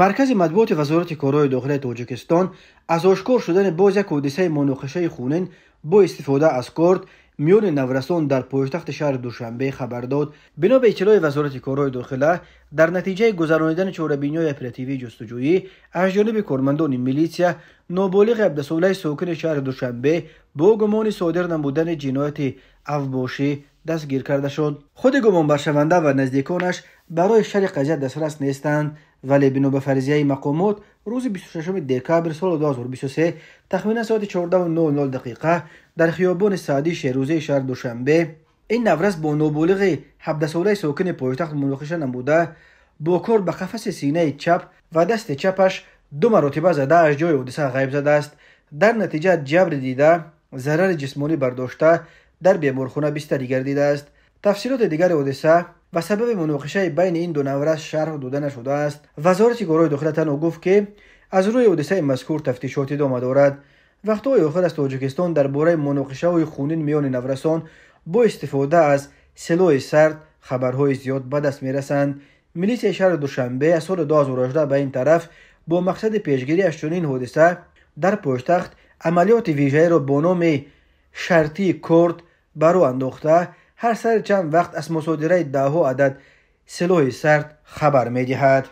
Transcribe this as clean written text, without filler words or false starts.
Маркази матбуоти Вазорати корҳои дохилаи Тоҷикистон аз ошкор шудани боз як ҳодисаи муноқишаи хунин бо истифода аз корд миёни наврасон дар пойтахти шаҳри Душанбе хабар дод. Бино ба иттилои Вазорати корҳои дохила, дар натиҷаи гузаронидани чорабиниҳои оперативии ҷустуҷӯӣ аз ҷониби кормандони милитсия, ноболиғи 17-солаи сокини шаҳри Душанбе бо гумони содир намудани ҷинояти авбошӣ дастгир карда шуд. Худи гумонбаршаванда ва наздиконаш барои шарҳи қазия дастрас нестанд, вале бино ба фарзияи мақомот, рӯзи 26 декабр соли 2023 тахминан соати 14:00 дақиқа дар хиёбони Саъдии Шерӯзии шаҳри Душанбе ин наврас бо ноболиғи 17-солаи сокини пойтахт муноқиша намуда, бо кор ба қафаси синаи чап ва дасти чапаш ду маротиба зада аз ҷои ҳодиса ғайб задааст. Дар натиҷа ҷабри дида зарари ҷисмонӣ бардошта дар беморхона бистарӣ гардидааст. Тафсилоти дигари ҳодиса ва сабаби муноқишаи байни ин ду наврас шарҳ дода нашудааст. Вазорати корҳои дохила танҳо гуфт, ки аз рӯи ҳодисаи мазкур тафтишот идома дорад. Вақтҳои охир аз Тоҷикистон дар бораи муноқишаҳои хунин миёни наврасон бо истифода аз силоҳи сард хабарҳои зиёд ба даст мерасанд. Милитсияи шаҳри Душанбе аз соли 2018 ба ин тараф бо мақсади пешгирӣ аз чунин ҳодиса дар пойтахт амалиёти вижаиро бо номи шартии корд ба рӯ андохта, ҳар сари чанд вақт аз мусодираи даҳҳо адад силоҳи сард хабар медиҳад.